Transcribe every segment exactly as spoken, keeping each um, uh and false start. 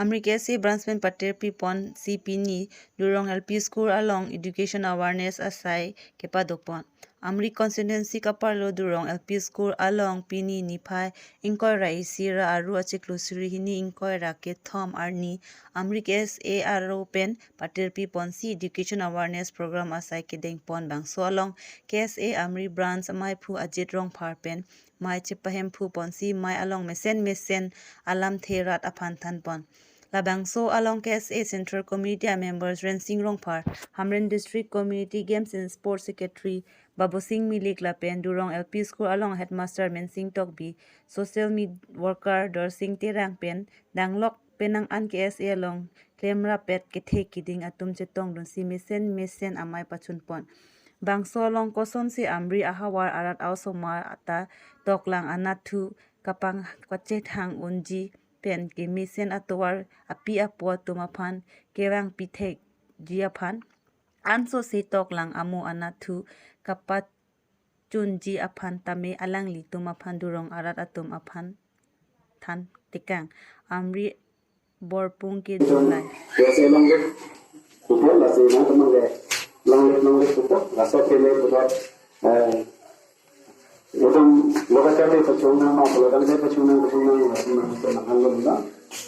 Amri K S A branch pen patirpi ponsi pini Durong L P School along education awareness asai kepadopon. Amri constituency kaparlo Durong L P School along pini niphai ingkoi ra isi ra aru achiklo suri hini ingkoi ra kethom arni Amri K S A aro pen patirpi ponsi education awareness program asai kedengpon. Bangso along K S A Amri branch amaiphu Ajit Rongphar pen mei chepahemphu ponsi mei along mesen mesen alamthe rat aphan thanpon. Labangso along K S A Central Committee a members Rensing Rongphar, Hamren District Committee Games and Sports Secretary Babusing Milik lapen Durong L P School along headmaster Mensing Tokbi, social media worker Dorsing Terang pen danglok penang an K S A along klemrap-et kethe kiding atum chetongdunsi mesen mesen amei pachunpon. Bangso along kosonsi Amri ahavar arat a-osomar ta toklang anatthu kapang kachethang unji pen kemesen atovar api apo atum aphan kevang pithekji aphan, ansose toklang amo anatthu kapachunji aphan tame alanglitum aphan Durong arat atum aphan than tekang. Amri Borpung ke July. K S A long live pupo, lasi nangtum abang ke long live, long live pupo, laso ke le pupo, eh, itum lo kacharli pachunang ma, pulo dangde pachunang, pachunang, lasi nangtum nang hanglo na,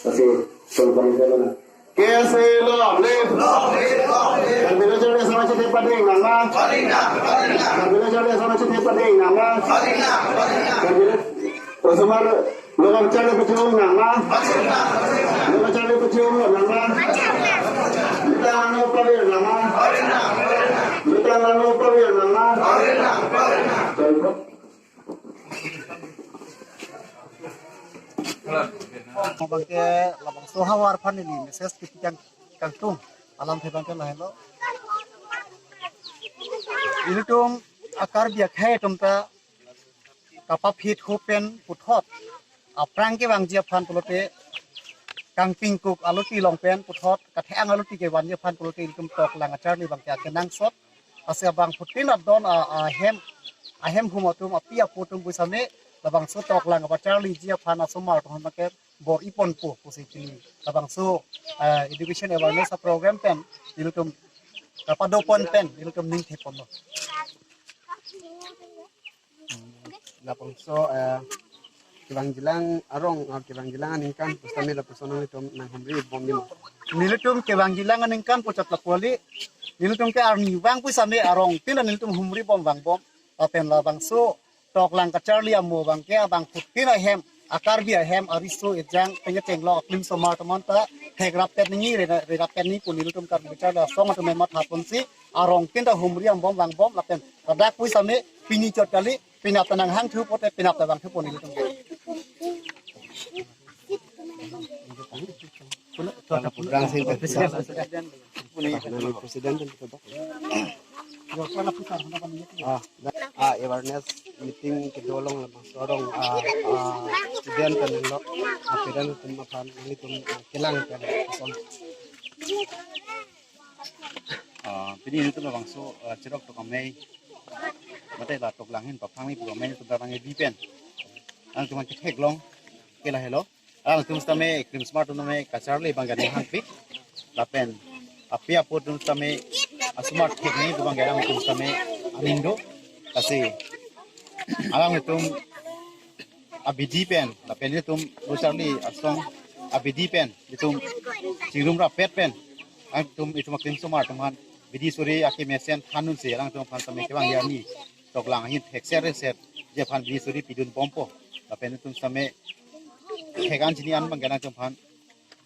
lasi song kami jalan na. K S A long live. Karbi lo charli asong achethe pading nangma. Karbi lo charli asong achethe pading nangma. Karbi lo osomar lo kacharli pachunang nangma. Lo kacharli pachunang nangma. Mitang lo pavir nangma. Mitang lo pavir nangma. Sorry, bro. Abang ke labangso ahavar aphan neli message kipi kang kangtung alamthe abang ke lahelo. Ilitum a-Karbi akhei atum ta kapaphit hupen puthot aphrang kevangji aphan pulote kangpingkuk aluti along pen puthot kathe-ang aluti kevanji aphan pulote ilitum toklang acharli abang ke akenangsot. Lasi abangphutin adon a, ahem, ahem hum atum api apo atum pusitame labangso toklang kapacharliji aphan asomar atum aphan ke bor-iponpo pusi pini labangso, eh, education awareness a-program pen ilitum kapadopon pen ilitum ning theponlo. Labangso, eh, kevangjilang arong, ah, kevangjilang aningkan pusitame lapuson nanglitum nanghumri bomji ma? Nelitum kevangjilang aningkan pu chot lapu kali, nelitum ke arnivang pusitame arongtin nelitum humri bom vangbom. Lapen labangso toklang kacharli amo abang ke abangphutin ahem, a-Karbi ahem, ariso ejang, pengkechenglok aklim osomar atum anta thekrap-et nangji, rera, rerap-et nangji pu nelitum Karbi kacharli asong atum mathaponsi arongtin ta humri bom vangbom lapen ladak pusitame pini chot kali, penap ta nanghangthu pote penap ta vangthupo nelitum. President. President. Ah, ah, awareness meeting kedo along labangso arong, ah, ah, student pen lo, ah, student pen aphan nanglitum, ah, kelang pen ason. Ah, pini nelitum labangso, ah, cherok tok amei, mate la toklang ahin paphrang ni pu amei nelitum ta bang-e bi pen. Nangtum aphan ketheklong ke lahelo. Alangtum sitame krim smart atum tame kacharli abang ke aning hangpik. Lapen api apo atum sitame asomar thek nangji pu abang ke alangtum sitame aning do. Lasi alangtum abidi pen, lapen itum lo charli asong abidi pen itum chingrum rappet pen, alangtum itum aklim osomar atum aphan bidi suri akemesen thandunsi alangtum aphan sitame kevang arni toklang ahin thekser serji aphan bidi suri pidun bompo. Lapen itum sitame thek-an chini-an abang ke alangtum aphan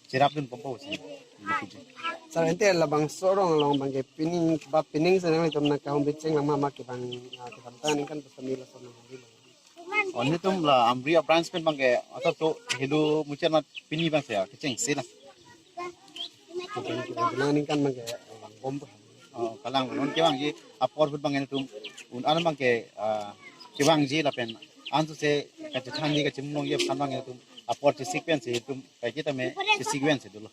cherapdun bompo si. Sir, ante labangso arong along abang ke pining ba pining senang itum nangkahumri chenglang ma, ma kevang, ah, kevang ta aningkan pusitame lason nanghumri ma? Oh, nelitum la Amri a-branch pen abang ke asap to helu muchar mat pini abang si ya kechengsi na. Kevang, kevang, kevang aningkan abang ke vangbom. Oh, kalang non kevangji apor ahut abang nelitum un-an abang ke, ah, kevangji lapen ansose kachethangji kachimlongji aphan abang nelitum apor chesik pensi itum kaiketa me chesik pensi dolo.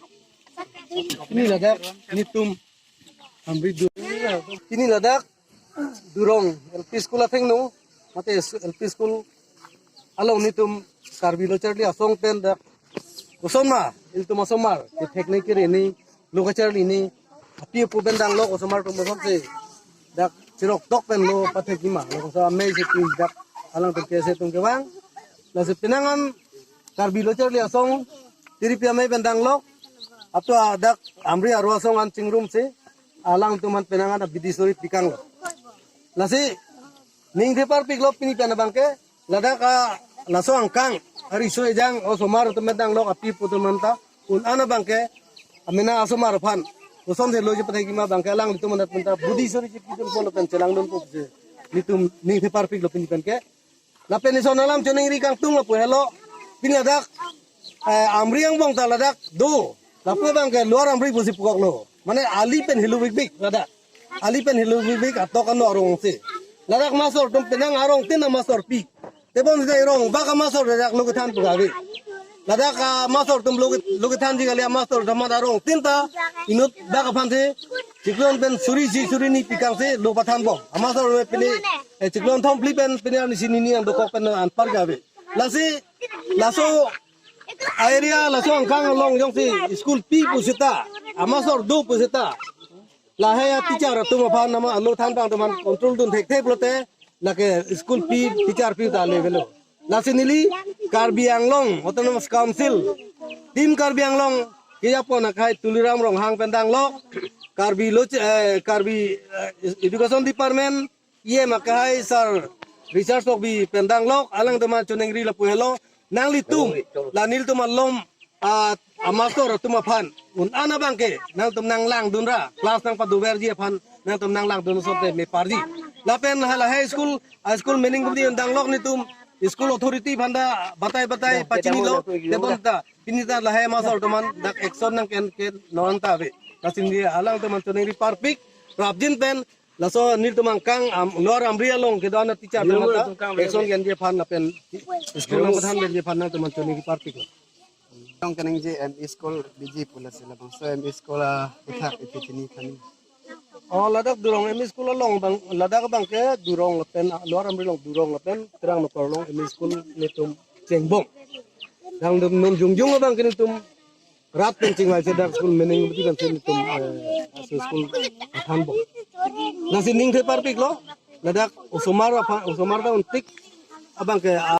Pini ladak nelitum Hamri du. Pini ladak Durong L P School athengno, mate L P School along nelitum Karbi Lo Charli Asong pen dak Kosonma, ilitum asomar, kethek ni kere ni, lo kacharli ni, api apo pen danglok osomar atum kosonsi dak chirok tok pen lo pathekji ma, lo koson amei si pi dak alangtum ke ase atum kevang. Lasi penang an Karbi lo charli asong, tiripi amei pen danglok, ato dak Amri aro asong an chingrumsi, alangtum an penang an abidi suri pikanglo. Lasi ning theparpiklo pini pen abangke, ladak a laso angkang, ari so ejang, osomar atum pen danglok api apo atum anta, un-an abangke, amena asomar aphan kosonsi loji pathekji ma abangke alanglitum anat anta bidi suri chipidun pon pen chelangdunpo pusi nelitum ning theparpiklo pini penke. Lapen ison alam choningri kangtung lapu helo, pini ladak, eh, Amri angbong ta ladak do, lapu abangke Lower Amri pusi pukoklo. Mane ali pen helo bikbik ladak. Ali pen helo bikbik atok ano arongsi. Ladak mastor atum penang arongtin amastor pi. Tebon sida irong bak amastor ladak lo kethan pu kave. Ladak amastor atum lo ket-, lo kethanji kali, amastor damat arongtin ta inut bak aphansi chiklon pen suri isi suri ni pikangsi lo pathanbom. Amastor pini, eh, chiklon thomphli pen pini arni si nini ang dokok pen anpar kave. Lasi laso area laso angkang along jongsi school pi pusita, amastor do pusita, lahai a teacher atum aphan nama alo than pang teman control dun thekthe pulote, lake school pi teacher pi ta le velo. Lasi neli Karbi Anglong Autonomous Council, Team Karbi Anglong, kejapon akhai Tuliram Ronghang pen danglok, Karbi lo, eh, Karbi, eh, Education Department, E M akhai Sir Richard Sokbi pen danglok, alangtum an choningri lapu helo, nanglitum, la nelitum alom, a, amastor atum aphan, un-an abangke, nangtum nanglangdunra, class nangpadoverji aphan, nangtum nanglangdun asonte meparji. Lapen hala high school, high school mening kumdi danglok nelitum, school authority aphan ta batai batai pachinilo, tebon ta, pini ta lahai amastor atum an dak action nangken ken non ta ave. Lasi neli alangtum an choningri parpik, prapjin pen, laso nelitum angkang, am, Lower Amri along kedo-an teacher atum an ta action kenji aphan lapen school nangpathan kenji aphan nangtum an choningri parpiklo. Tong keningje M E school B G pu lasi labangso M E school aputhak iti chini kani. Oh, ladak Durong M E school along abang, ladak abangke Durong lapen, Lower Amri along Durong lapen Terang Nokor along M E school nelitum chengbom. Dang dum num jungjung abangke nelitum rat pen chingvai si dak school mening beti pen si nelitum, eh, aso school pathanbom. Lasi ning theparpiklo, ladak osomar aphan, osomar ta untik abangke, ah,